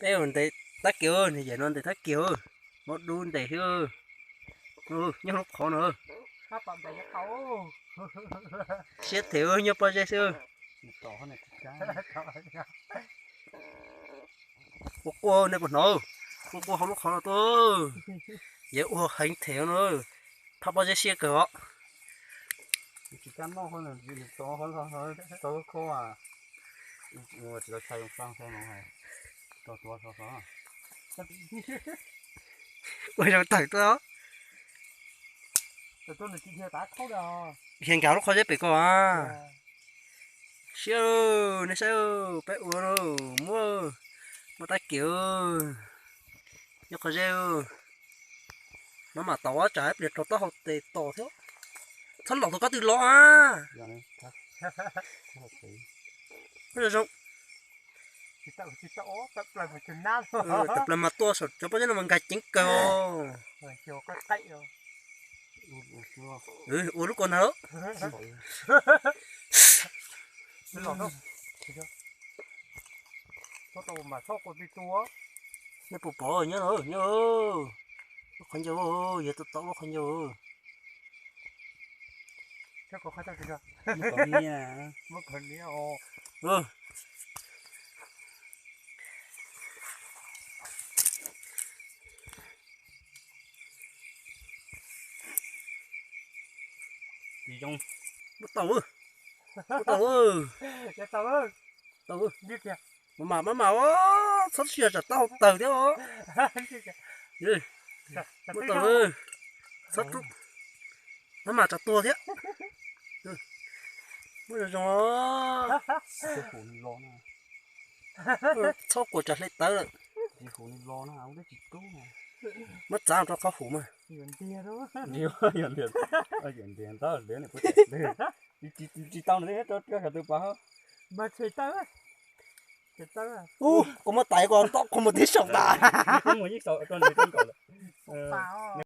Peb ua ntes tab kiag, niag yawm no ntes tab kiag, mov dub ntes xwb. Nyob lub qhov no. Siab them nyob pob zeb xwb. Quaj quaj nej puas hnov, quaj quaj hauv lub qhov no tuaj. Yawg ua heev them no, phab pob zeb siab kawg os. Ua zoo tawm tuaj. Hias nkag lub qhov zeb pem ko a. Siab, nej saib, peb ua muab, muab tab kiag. Nyob qhov zeb, maj mam tau tsam ib pliag rau taub hau tes tos thiab. Txhob los tau koj twg los a. Zoo zoo. Tawm plaws mas tuaj saum cov pob zeb no mas nkag ceev kawg os. Ua lub ko ntag. Nej puas pom nyob, nyob lub qhov ncauj, yog tau tau lub qhov ncauj. Tsis zoo. Muab tau, muab tau. Tau, maj mam, maj mam, txhob sia tsam taub hau tawg thiab os. Muab tau, txhob rub, maj mam tsam tuag thiab. Muab zoo zoo. Txhob kuam tsam hle tawv lawm. Muab txav rau qhov hum mas. Tsis tau nws rau rau sawv tus pas. Ub, koj muab tais ko tob koj mus tib saum tas.